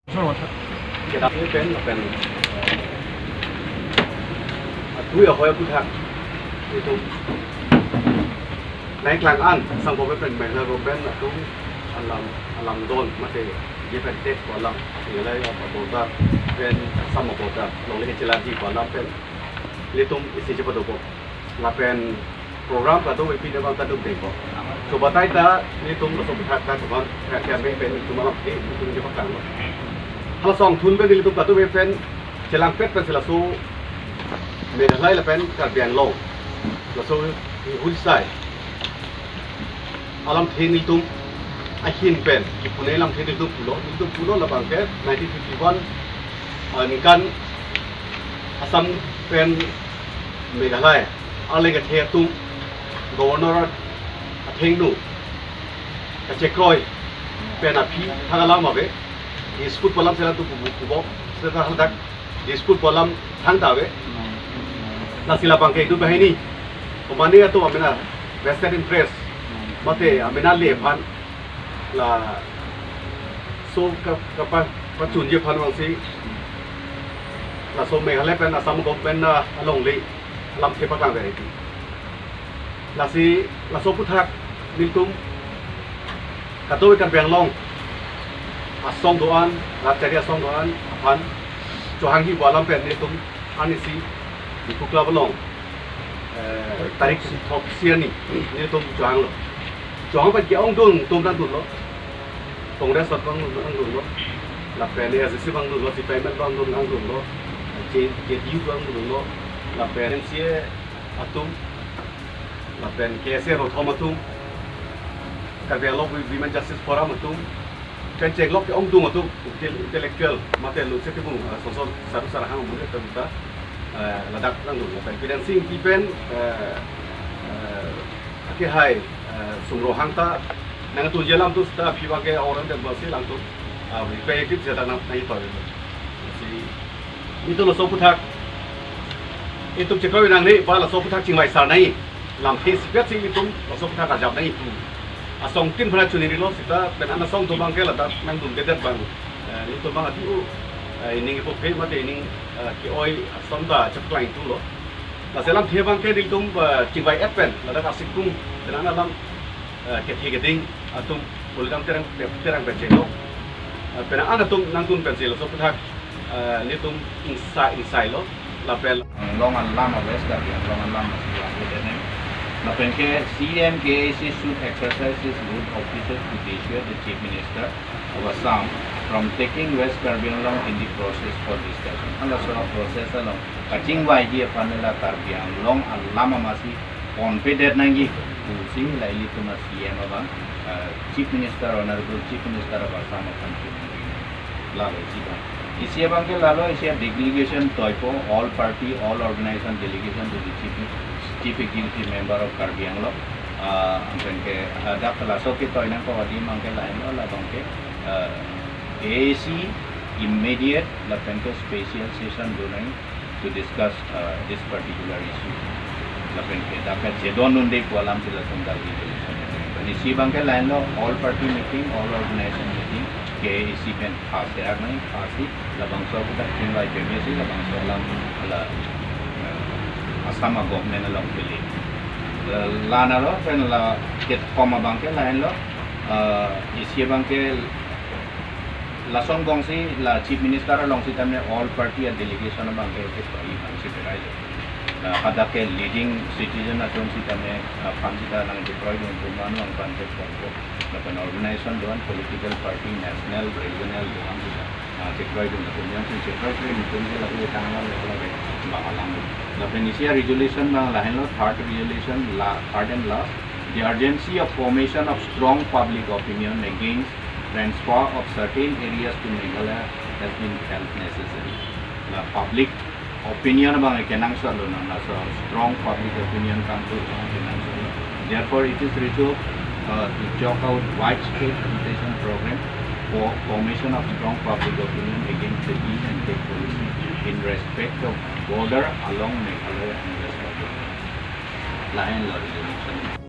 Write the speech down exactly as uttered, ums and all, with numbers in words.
Kedam pen pen atui ahoi aputhak itum nangklang an sangpo pen pen Meghalaya government atum alam alam don mate je pen tek ko alam nilai apa border pen sama border longle chelarji ko alam pen ilitum isi chepadopo. Lapen program kadokave pine abang kadokave dengpo. Chobatai ta ilitum laso aputhak ta dukan kami pen itum alamthe itum chepakanglo. Hala asong thun pen ilitum kadokave pen chelangpet pen si laso Meghalaya lapen Karbi Anglong laso huri sai alamthe nelitum ahin pen kipune alamthe nelitum pulo, nelitum pulo labang ke nineteen fifty-one aningkan Assam pen Meghalaya arleng kethe atum Governor athengno kachekroi pen aphi thang alam ave, dispute pu alam sela tu kubu kubo seta hadak dispute pu alam thangta ave. Lasi labang ke itum banghini komane atum amena vested interest mate amena le aphan laso ka kapa pachunji aphan vangsi laso Meghalaya pen Assam government na alongle alamthe paklang ave. Lasi laso aputhak nelitum kadokave Karbi Anglong asong do-an, rat chari asong do-an aphan chohangji pu alam pen nelitum arnisi Diphu Club along eh, tarik throksi arni nelitum chohanglo. Chohang pen ke-ongdung atum nangdunlo. Congress atum nangdunlo. Lapen A I C C abang dunlo, C P I M abang dun nangdunlo. J- JDU abang dunlo. Lapen M C A atum, lapen K S A rothom atum, Karbi Anglong Women Justice Forum atum, pen chenglok ke-ongdung atum, intel- intellectual mate lungse kebung, eh, sosol saru sarahang amonit atum ta, eh, ladak nangdun. Lapen Bidhan Sing Engti pen, eh, eh, akehai, eh, Sumro Hang ta nangtunji alam tu seta aphi abang ke orang dan basi lang tu, ah, repetitive jada nang nang itu. Si itu laso aputhak itum chekroi nangne ba laso aputhak chingvai sar nangji. Lamthe sipet si itum laso aputhak ajap nangji. Asong tin phana chunirilo seta pen an asong atum abang ke ladak nangdundedet abang. Eh, itum abang ati u, eh, ining ipo phe mate ining, eh, ke-oi asong ta cheplang itum lo. Lasi alamthe abang ke itum, eh, chingvai-et pen ladak asikung pen an alam eh, kethe keding atum pulgam terang terang pechenlo. Eh, pen an atum nangdun pensi laso aputhak, eh, nelitum ingsa ingsailo. Lapen Anglong alam a West Karbi Anglong alam a Sri Anglong dene. Lapen ke C M K A C should exercise his good offices to dissuade the Chief Minister of Assam from taking West Karbi Anglong in the process for discussion. Halaso a process along kachingvaiji aphan la Karbi Anglong alam amasi ponpedet nangji pusi la ilitum a C M abang, eh, Chief Minister, Honorable Chief Minister of Assam aphan chunji. Lalo isi abang. Isi abang ke lalo isi a delegation toipo, all party, all organization delegation to the Chief, Chief Executive Member of Karbi Anglong. Ah, angken ke, ah, dak laso ketoi nangkok adim abang ke lahenlo, labang ke, ah, A A C immediate lapen ke special session do nangji to discuss, uh, this particular issue. Lapen ke dak kachedondunde pu alam si latum dak resolution. Lapen isi abang ke lahenlo all party meeting, all organization meeting, K A A C pen pha serak nangji, pha si labangso aputhak chingvai peme si labangso alam la, uh, Assam a government along pele. La, la nalo pen la ketkom abang ke lahenlo, uh, isi abang ke lason kongsi la Chief Minister along sitame all party a delegation abang ke kekroi abang si kerai. La hadak ke leading citizen atum sitame, ah, aphan sita nangkekroidun atum anong aphan ke kongko. Lapen organization do-an political party national regional do-an sita, ah, kekroidun atum yang si kekroi atum ke lapu tanggal lapu lagi bang alam. Lapen isi a resolution abang lahenlo third resolution la third and last. The urgency of formation of strong public opinion against transfer of certain areas to Meghalaya has been felt necessary. La public opinion abang kenangsotlo na, laso strong public opinion kangthur abang kenangsotlo. Therefore, it is resolved, uh, to chalk out widespread agitation program for formation of strong public opinion against the give and take policy in respect of border along Meghalaya and West Karbi Anglong. Lahenlo resolution.